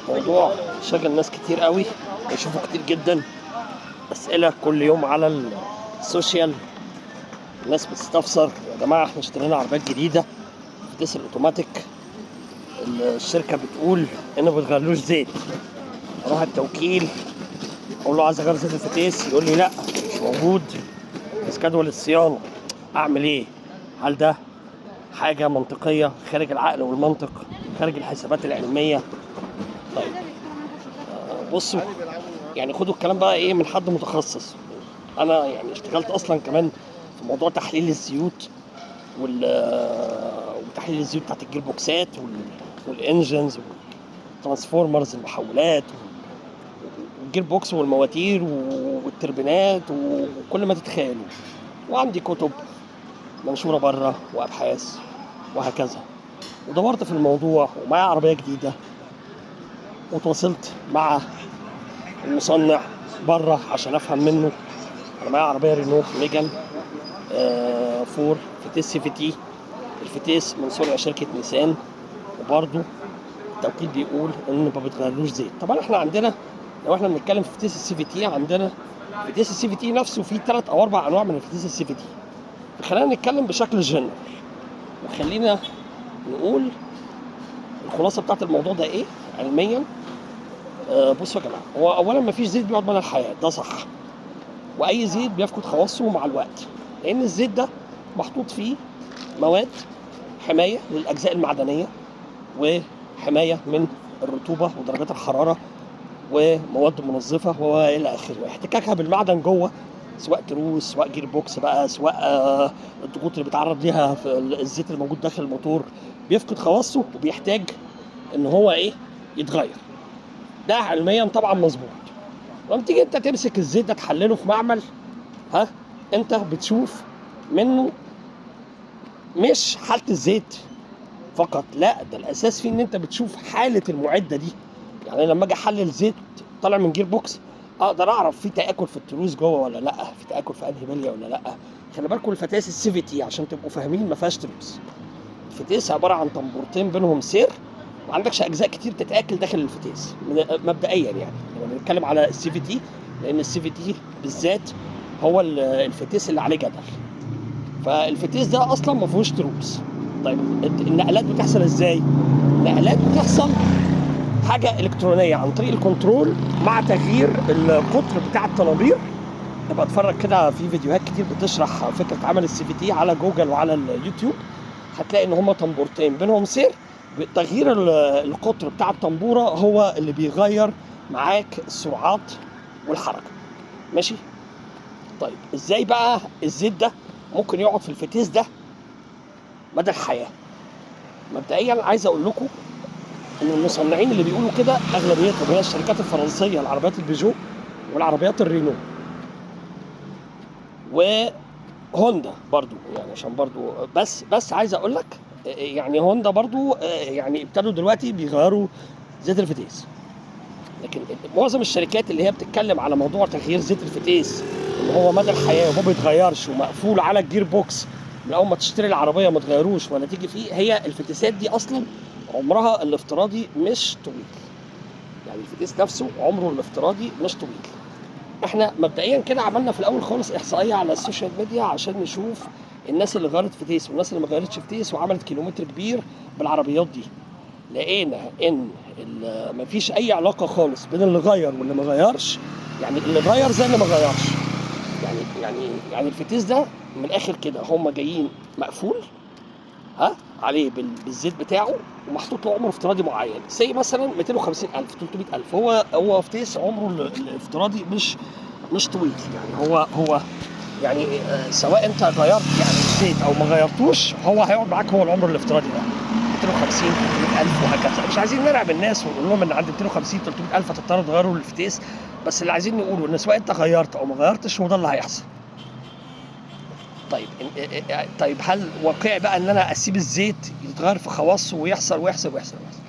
موضوع شغل ناس كتير قوي، بشوفه كتير جدا، اسئلة كل يوم على ال social، الناس بتستفسر يا جماعة احنا اشترينا عربيات جديدة فتيس الاوتوماتيك، الشركة بتقول ان ما بتغيرلوش زيت. اروح التوكيل اقول له عايز اغير زيت الفتيس، يقول لي لا مش موجود في جدول الصيانة. اعمل ايه؟ هل ده حاجة منطقية خارج العقل والمنطق، خارج الحسابات العلمية؟ طيب بصوا، يعني خدوا الكلام بقى ايه من حد متخصص. انا يعني اشتغلت اصلا كمان في موضوع تحليل الزيوت وتحليل الزيوت بتاعت ال gearbox ات وال engines وال transformers، المحولات وال gearbox والمواتير والتربينات وكل ما تتخيلوا، وعندي كتب منشورة بره وابحاث وهكذا، ودورت في الموضوع ومعايا عربية جديدة وتواصلت مع المصنع بره عشان افهم منه. انا معايا عربية رينو ميجان 4 فتيس CVT، الفتيس من صنع شركة نيسان، وبرده التوكيل بيقول ان ما بتغيرلوش زيت. طبعا احنا عندنا لو احنا بنتكلم في فتيس ال CVT، عندنا فتيس ال CVT نفسه فيه 3 او 4 انواع من الفتيس ال CVT. خلينا نتكلم بشكل جنرال، وخلينا نقول الخلاصة بتاعت الموضوع ده ايه علميا. بصوا يا جماعة، هو اولا ما فيش زيت بيقعد مدى الحياة، ده صح، واي زيت بيفقد خواصه مع الوقت، لان الزيت ده محطوط فيه مواد حماية للاجزاء المعدنية وحماية من الرطوبة ودرجات الحرارة ومواد منظفه والى اخره. احتكاكها بالمعدن جوه، سواء تروس، سواء gearbox بقى، سواء الضغوط اللي بيتعرض ليها في الزيت اللي موجود داخل الموتور، بيفقد خواصه وبيحتاج ان هو ايه يتغير. ده علميا طبعا مظبوط. لما تيجي انت تمسك الزيت ده تحلله في معمل، ها انت بتشوف منه مش حاله الزيت فقط، لا ده الاساس فيه ان انت بتشوف حاله المعدة دي. يعني لما اجي احلل زيت طالع من gearbox اقدر اعرف في تاكل في التروس جوه ولا لا، في تاكل في انهي بليه ولا لا. خلي بالكم الفتاس ال CVT عشان تبقوا فاهمين ما فيهاش تروس. الفتيس عبارة عن طنبورتين بينهم سير، ما عندكش اجزاء كتير تتاكل داخل الفتيس مبدئيا. يعني لما بنتكلم على ال CVT، لان ال CVT بالذات هو الفتيس اللي عليه جدل، فالفتيس ده اصلا ما فيهوش تروس. طيب النقلات بتحصل ازاي؟ النقلات بتحصل حاجة الكترونية عن طريق ال control مع تغيير القطر بتاع الطنابير. ابقى اتفرج كده في فيديوهات كتير بتشرح فكرة عمل ال CVT على جوجل وعلى اليوتيوب، هتلاقي ان هما طنبورتين بينهم سير، تغيير القطر بتاع الطنبوره هو اللي بيغير معاك السرعات والحركة. ماشي؟ طيب ازاي بقى الزيت ده ممكن يقعد في الفتيس ده مدى الحياة؟ مبدئيا عايز اقول لكم ان المصنعين اللي بيقولوا كده اغلبيتهم هي الشركات الفرنسية، العربيات البيجو والعربيات الرينو وهوندا برضو، يعني عشان برضو بس عايز اقول لك يعني هوندا برضو يعني ابتدوا دلوقتي بيغيروا زيت الفتيس، لكن معظم الشركات اللي هي بتتكلم على موضوع تغيير زيت الفتيس ان هو مدى الحياة وما بيتغيرش ومقفول على ال gearbox من اول ما تشتري العربية ما تغيروش ولا تيجي فيه، هي الفتيسات دي اصلا عمرها الافتراضي مش طويل. يعني الفتيس نفسه عمره الافتراضي مش طويل. احنا مبدئيا كده عملنا في الاول خالص احصائية على ال social media عشان نشوف الناس اللي غيرت فتيس والناس اللي ما غيرتش فتيس وعملت كيلومتر كبير بالعربيات دي. لقينا ان مفيش اي علاقة خالص بين اللي غير واللي ما غيرش، يعني اللي غير زي اللي ما غيرش. يعني يعني يعني الفتيس ده من الاخر كده هم جايين مقفول ها عليه بالزيت بتاعه ومحطوط له عمر افتراضي معين، زي مثلا 250,000 300,000. هو فتيس عمره الافتراضي مش طويل. يعني هو يعني سواء انت غيرت يعني الزيت او ما غيرتوش هو هيقعد معاك هو العمر الافتراضي ده 250 300,000 وهكذا. مش عايزين نرعب الناس ونقول لهم ان عند 250 300,000 هتضطروا تغيروا الفتيس، بس اللي عايزين نقوله ان سواء انت غيرت او ما غيرتش هو ده اللي هيحصل. طيب هل واقعي بقى ان انا اسيب الزيت يتغير في خواصه ويحصل ويحصل ويحصل ويحصل؟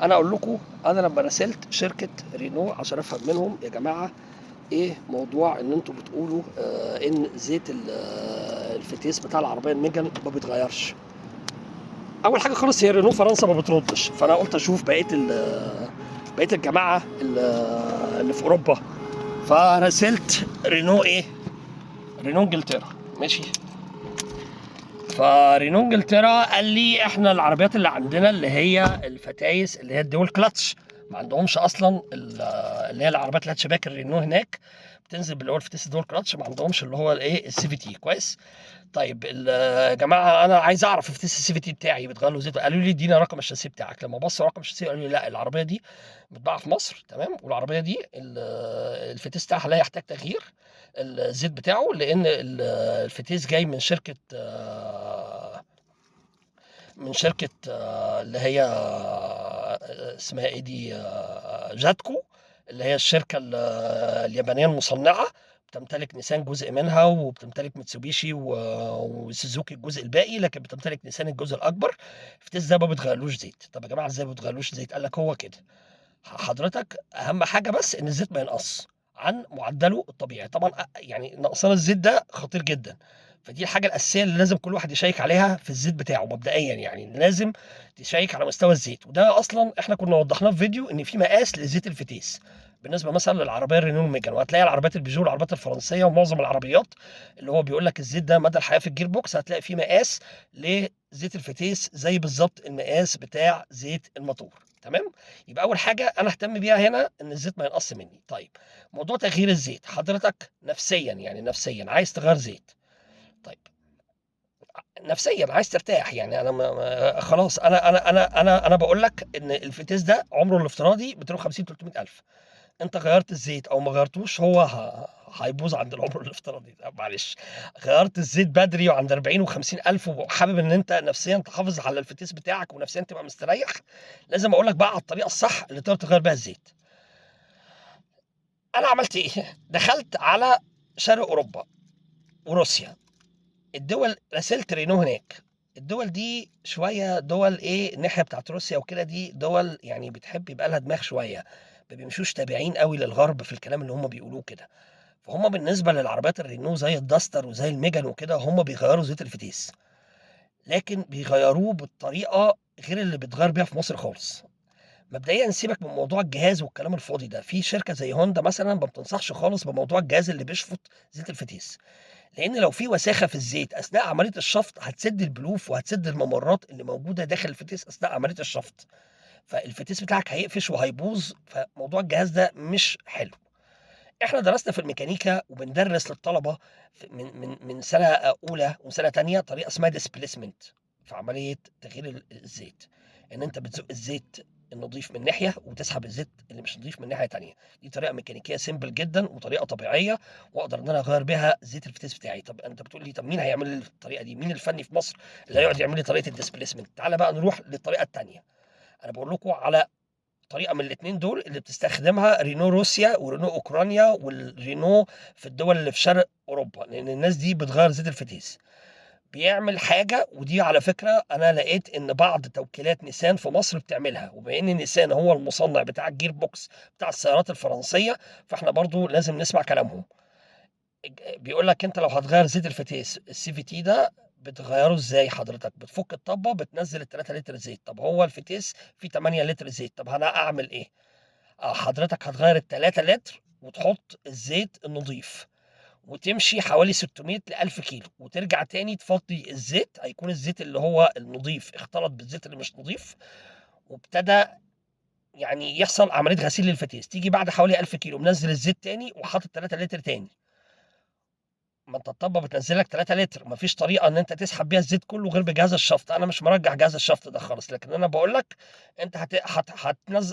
انا اقول لكم، انا لما راسلت شركة رينو عشان افهم منهم يا جماعة ايه موضوع ان انتوا بتقولوا ان زيت الفتيس بتاع العربية الميجان ما بيتغيرش. اول حاجة خالص هي رينو فرنسا ما بتردش، فانا قلت اشوف بقية بقية الجماعة اللي في اوروبا؟ فراسلت رينو ايه، رينو انجلترا، ماشي. فرينو انجلترا قال لي احنا العربيات اللي عندنا اللي هي الفتايس اللي هي ال dual clutch، ما عندهمش اصلا اللي هي العربيات الهاتشباك الرينو هناك بتنزل باللي هو الفتيس dual clutch، ما عندهمش اللي هو الايه ال CVT. كويس. طيب يا جماعة انا عايز اعرف الفتيس ال CVT بتاعي بيتغير له زيت، قالوا لي ادينا رقم الشاسيه بتاعك. لما بصوا رقم الشاسيه قالوا لي لا العربية دي متباعه في مصر، تمام، والعربية دي الفتيس بتاعها لا يحتاج تغيير الزيت بتاعه، لان الفتيس جاي من شركة اللي هي اسمها ايه دي، جاتكو، اللي هي الشركة اليابانية المصنعة، بتمتلك نيسان جزء منها، وبتمتلك ميتسوبيشي وسوزوكي الجزء الباقي، لكن بتمتلك نيسان الجزء الاكبر. الفتيس ده ما بتغيرلوش زيت. طب يا جماعة ازاي ما بتغيرلوش زيت؟ قال لك هو كده حضرتك، اهم حاجة بس ان الزيت ما ينقص عن معدله الطبيعي. طبعا يعني نقصان الزيت ده خطير جدا، فدي الحاجة الاساسية اللي لازم كل واحد يشيك عليها في الزيت بتاعه مبدئيا، يعني لازم تشيك على مستوى الزيت. وده اصلا احنا كنا وضحناه في فيديو ان في مقاس لزيت الفتيس بالنسبة مثلا للعربية الرينو ميجان، وهتلاقي العربيات البيجو والعربيات الفرنسية ومعظم العربيات اللي هو بيقول لك الزيت ده مدى الحياة في ال gearbox، هتلاقي فيه مقاس لزيت الفتيس زي بالظبط المقاس بتاع زيت الموتور. تمام. يبقى اول حاجة انا اهتم بيها هنا ان الزيت ما ينقص مني. طيب موضوع تغيير الزيت، حضرتك نفسيا يعني نفسيا عايز تغير زيت، طيب نفسيا عايز ترتاح، يعني انا ما خلاص انا انا انا انا انا بقول لك ان الفتيس ده عمره الافتراضي 250 300 الف، انت غيرت الزيت او ما غيرتوش هو هيبوظ عند العمر الافتراضي ده. معلش غيرت الزيت بدري وعند 40 و50 الف، وحابب ان انت نفسيا تحافظ على الفتيس بتاعك ونفسيا تبقى مستريح، لازم اقول لك بقى على الطريقة الصح اللي تقدر تغير بيها الزيت. انا عملت ايه؟ دخلت على شرق اوروبا وروسيا، الدول، راسلت رينو هناك. الدول دي شوية دول ايه الناحية بتاعت روسيا وكده، دي دول يعني بتحب يبقى لها دماغ شوية، ما بيمشوش تابعين قوي للغرب في الكلام اللي هم بيقولوه كده. فهم بالنسبة للعربيات الرينو زي الداستر وزي الميجان وكده، هم بيغيروا زيت الفتيس، لكن بيغيروه بالطريقة غير اللي بيتغير بيها في مصر خالص. مبدئيا سيبك من موضوع الجهاز والكلام الفاضي ده، في شركة زي هوندا مثلا ما بتنصحش خالص بموضوع الجهاز اللي بيشفط زيت الفتيس، لان لو في وساخة في الزيت اثناء عملية الشفط هتسد البلوف وهتسد الممرات اللي موجودة داخل الفتيس اثناء عملية الشفط، فالفتيس بتاعك هيقفش وهيبوظ. فموضوع الجهاز ده مش حلو. احنا درسنا في الميكانيكا وبندرس للطلبة من سنة اولى وسنة ثانية طريقه اسمها displacement في عملية تغيير الزيت، ان انت بتزق الزيت النظيف من ناحية وتسحب الزيت اللي مش نظيف من ناحية ثانية. دي طريقه ميكانيكية simple جدا وطريقه طبيعية، واقدر ان انا اغير بيها زيت الفتيس بتاعي. طب انت بتقول لي طب مين هيعمل لي الطريقة دي؟ مين الفني في مصر اللي هيقعد يعمل لي طريقه ال displacement؟ تعالى بقى نروح للطريقة الثانية. انا بقول لكم على طريقه من الاثنين دول اللي بتستخدمها رينو روسيا ورينو اوكرانيا والرينو في الدول اللي في شرق اوروبا، لان الناس دي بتغير زيت الفتيس. بيعمل حاجة، ودي على فكرة انا لقيت ان بعض توكيلات نيسان في مصر بتعملها، وبما ان نيسان هو المصنع بتاع ال gearbox بتاع السيارات الفرنسية، فاحنا برضو لازم نسمع كلامهم. بيقول لك انت لو هتغير زيت الفتيس ال CVT ده بتغيره ازاي حضرتك؟ بتفك الطبه بتنزل ال 3 لتر زيت. طب هو الفتيس فيه 8 لتر زيت، طب انا اعمل ايه؟ حضرتك هتغير ال 3 لتر وتحط الزيت النظيف وتمشي حوالي 600 ل 1000 كيلو، وترجع تاني تفضي الزيت، هيكون الزيت اللي هو النظيف اختلط بالزيت اللي مش نظيف، وابتدى يعني يحصل عملية غسيل للفتيس. تيجي بعد حوالي 1000 كيلو منزل الزيت تاني وحاطط 3 لتر تاني. ما انت الطبه بتنزل لك 3 لتر، مفيش طريقه ان انت تسحب بيها الزيت كله غير بجهاز الشفط. انا مش مرجح جهاز الشفط ده خالص، لكن انا بقول لك انت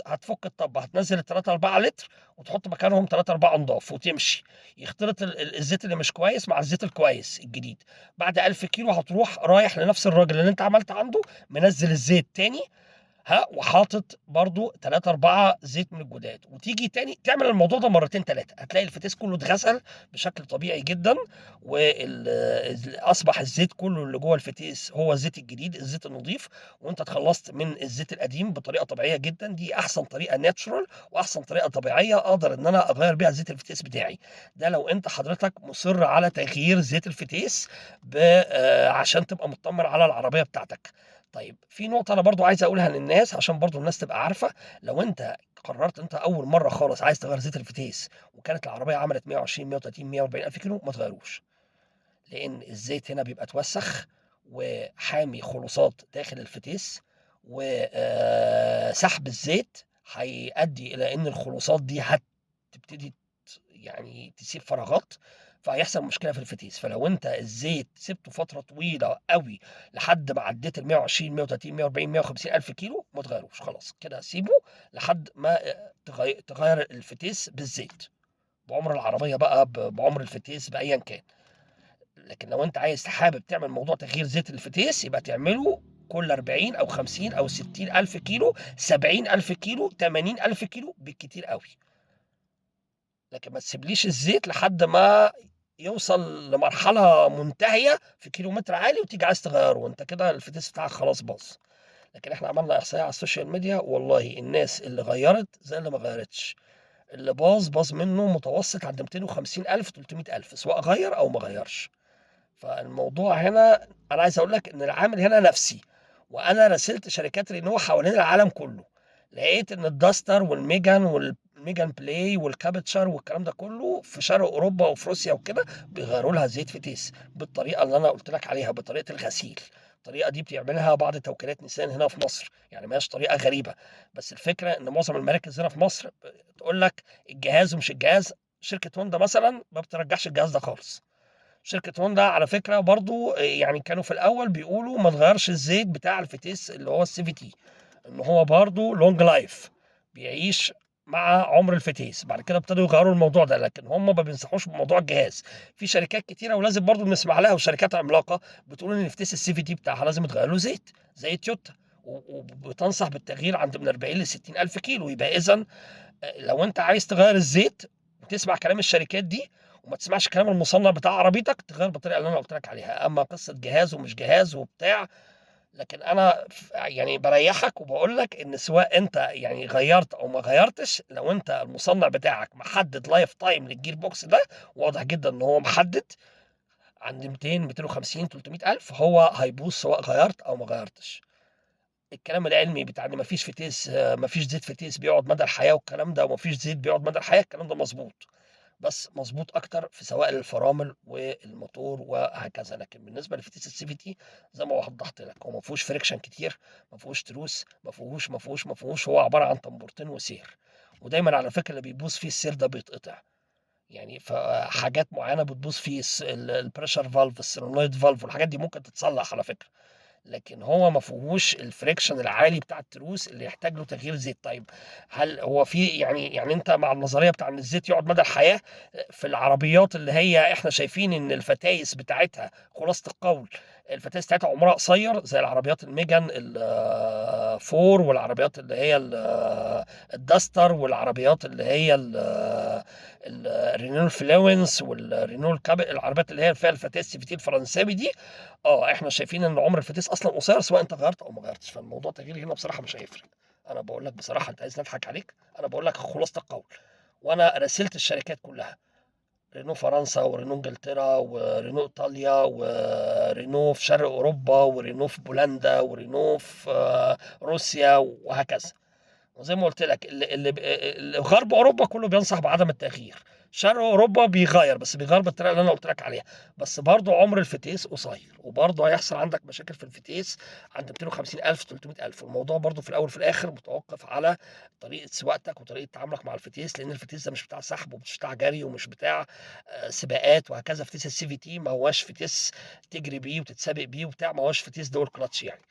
هتفك الطبه، هتنزل ال 3 4 لتر وتحط مكانهم 3 4 نضاف وتمشي، يختلط الزيت اللي مش كويس مع الزيت الكويس الجديد. بعد 1000 كيلو هتروح رايح لنفس الراجل اللي انت عملت عنده، منزل الزيت تاني ها، وحاطط برضو 3 4 زيت من الجداد، وتيجي تاني تعمل الموضوع ده مرتين ثلاثة، هتلاقي الفتيس كله اتغسل بشكل طبيعي جدا، واصبح الزيت كله اللي جوه الفتيس هو الزيت الجديد، الزيت النظيف، وانت اتخلصت من الزيت القديم بطريقة طبيعية جدا. دي احسن طريقه natural واحسن طريقه طبيعية اقدر ان انا اغير بيها زيت الفتيس بتاعي. ده لو انت حضرتك مصر على تغيير زيت الفتيس عشان تبقى مطمن على العربية بتاعتك. طيب في نقطة أنا برضو عايز أقولها للناس عشان برضو الناس تبقى عارفة، لو أنت قررت أنت أول مرة خالص عايز تغيّر زيت الفتيس وكانت العربية عملت 120، 130، 140 ألف كيلو، ما تغيّروش، لإن الزيت هنا بيبقى اتوسخ وحامي خلوصات داخل الفتيس، وسحب الزيت هيؤدي إلى إن الخلوصات دي هتبتدي يعني تسيب فراغات، فهيحصل مشكلة في الفتيس. فلو أنت الزيت سِبته فترة طويلة أوي لحد ما عدّيت ال120، 130، 140، 150 ألف كيلو، ما تغيّروش خلاص، كده سيبه لحد ما تغيّر الفتيس بالزيت، بعمر العربية بقى، بعمر الفتيس، بأيًا كان. لكن لو أنت عايز حابب تعمل موضوع تغيير زيت الفتيس يبقى تعمله كل 40 أو 50 أو 60 ألف كيلو، 70 ألف كيلو، 80 ألف كيلو بالكتير أوي. لكن ما تسيبليش الزيت لحد ما يوصل لمرحلة منتهية في كيلومتر عالي وتيجي عايز تغيره، وأنت كده الفتيس بتاعك خلاص باظ. لكن إحنا عملنا إحصائية على ال social media، والله الناس اللي غيرت زي اللي ما غيرتش، اللي باظ باظ منه متوسط عند 250 ألف 300 ألف سواء غير أو ما غيرش. فالموضوع هنا أنا عايز أقول لك إن العامل هنا نفسي، وأنا راسلت شركات رينو حوالين العالم كله، لقيت إن الداستر والميجان والميجان بلاي والكابتشر والكلام ده كله في شرق أوروبا وفي روسيا وكده بيغيروا لها زيت فتيس بالطريقة اللي أنا قلت لك عليها، بطريقة الغسيل. الطريقة دي بتعملها بعض توكيلات نيسان هنا في مصر، يعني ما هياش طريقة غريبة، بس الفكرة إن معظم المراكز هنا في مصر تقول لك الجهاز ومش الجهاز. شركة هوندا مثلا ما بترجحش الجهاز ده خالص. شركة هوندا على فكرة برضو يعني كانوا في الأول بيقولوا ما تغيرش الزيت بتاع الفتيس اللي هو ال CVT، إن هو برضو long life بيعيش مع عمر الفتيس. بعد كده ابتدوا يغيروا الموضوع ده، لكن هم ما بينصحوش بموضوع الجهاز. في شركات كتيرة ولازم برضو نسمع لها، وشركات عملاقة بتقول إن الفتيس ال CVT بتاعها لازم يتغير له زيت زي تويوتا، وبتنصح بالتغيير عند من 40 ل 60 ألف كيلو. يبقى إذا لو أنت عايز تغير الزيت وتسمع كلام الشركات دي وما تسمعش كلام المصنع بتاع عربيتك، تغير بالطريقة اللي انا قلت لك عليها. اما قصة جهاز ومش جهاز وبتاع، لكن انا يعني بريحك وبقول لك ان سواء انت يعني غيرت او ما غيرتش، لو انت المصنع بتاعك محدد life time لل gearbox ده، واضح جدا ان هو محدد عند 200 250 300 الف، هو هيبوظ سواء غيرت او ما غيرتش. الكلام العلمي بتاع ان مفيش فتيس، مفيش زيت فتيس بيقعد مدى الحياة والكلام ده، ومفيش زيت بيقعد مدى الحياة، الكلام ده مظبوط، بس مظبوط اكتر في سوائل الفرامل والموتور وهكذا. لكن بالنسبة لفتيس ال CVT زي ما وضحت لك، هو ما فيهوش friction كتير، ما فيهوش تروس، ما فيهوش، هو عبارة عن طنبورتين وسير. ودايما على فكرة اللي بيبوظ فيه السير ده بيتقطع، يعني فحاجات معينة بتبوظ فيه ال pressure valve، ال solenoid valve، والحاجات دي ممكن تتصلح على فكرة، لكن هو ما فيهوش ال friction العالي بتاع التروس اللي يحتاج له تغيير زيت. طيب هل هو في يعني انت مع النظرية بتاع ان الزيت يقعد مدى الحياة في العربيات اللي هي احنا شايفين ان الفتايس بتاعتها، خلاصه القول الفتايس بتاعتها عمرها قصير زي العربيات الميجان ال four والعربيات اللي هي الداستر والعربيات اللي هي الرينو فلوينس والرينو الكاب، العربيات اللي هي فيها الفتايس CVT الفرنساوي دي، احنا شايفين ان عمر الفتيس اصلا قصير سواء انت غيرت او ما غيرتش. فالموضوع تغيير هنا بصراحة مش هيفرق. انا بقول لك بصراحة، انت عايز نضحك عليك؟ انا بقول لك خلاصه القول، وانا راسلت الشركات كلها، رينو فرنسا ورينو انجلترا ورينو ايطاليا ورينو في شرق اوروبا ورينو في بولندا ورينو في روسيا وهكذا. وزي ما قلت لك اللي غرب اوروبا كله بينصح بعدم التغيير، شرق اوروبا بيغير بس بيغير بالطريقة اللي انا قلت لك عليها، بس برضه عمر الفتيس قصير، وبرضه هيحصل عندك مشاكل في الفتيس عند 250,000 300,000. الموضوع برضه في الاول وفي الاخر متوقف على طريقه سواقتك وطريقه تعاملك مع الفتيس، لان الفتيس ده مش بتاع سحب ومش بتاع جري ومش بتاع سباقات وهكذا. فتيس ال CVT ما هواش فتيس تجري بيه وتتسابق بيه وبتاع، ما هواش فتيس dual clutch يعني.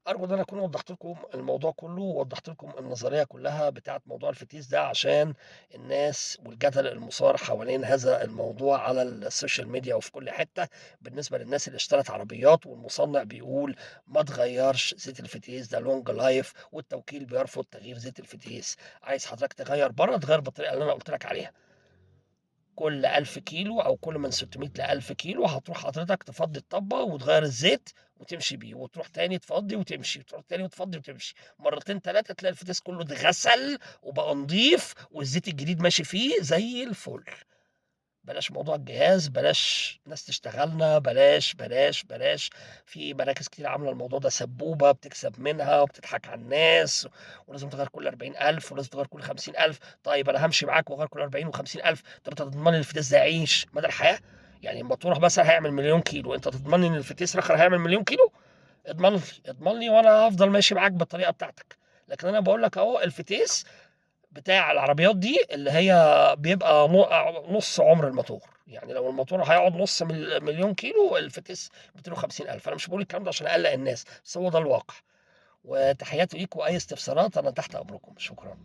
ارجو ان انا اكون وضحت لكم الموضوع كله، ووضحت لكم النظرية كلها بتاعه موضوع الفتيس ده، عشان الناس والجدل المثار حوالين هذا الموضوع على ال social media وفي كل حتة، بالنسبة للناس اللي اشترت عربيات والمصنع بيقول ما تغيرش زيت الفتيس ده long life، والتوكيل بيرفض تغيير زيت الفتيس. عايز حضرتك تغير بره، تغير بالطريقة اللي انا قلت لك عليها، كل 1000 كيلو او كل من 600 ل 1000 كيلو هتروح حضرتك تفضي الطبه وتغير الزيت وتمشي بيه، وتروح تاني تفضي وتمشي، وتروح تاني وتفضي وتمشي، مرتين ثلاثة تلاقي الفتيس كله اتغسل وبقى نضيف والزيت الجديد ماشي فيه زي الفل. بلاش موضوع الجهاز، بلاش ناس تشتغلنا، بلاش بلاش بلاش. في مراكز كتير عاملة الموضوع ده سبوبة بتكسب منها وبتضحك على الناس، ولازم تغير كل 40,000 ولازم تغير كل 50,000. طيب أنا همشي معاك وأغير كل 40 و50,000، طب أنت تضمن لي الفتيس ده يعيش مدى الحياة؟ يعني الموتور مثلا هيعمل مليون كيلو، أنت تضمن لي إن الفتيس الآخر هيعمل مليون كيلو؟ اضمن لي، اضمن لي وأنا هفضل ماشي معاك بالطريقة بتاعتك. لكن أنا بقول لك أهو الفتيس بتاع العربيات دي اللي هي بيبقى نص عمر الموتور، يعني لو الموتور هيقعد نص مليون كيلو الفتيس 250,000. أنا مش بقول الكلام ده عشان أقلق الناس، بس هو ده الواقع. وتحياتي ليكم، وأي استفسارات أنا تحت أمركم. شكرا.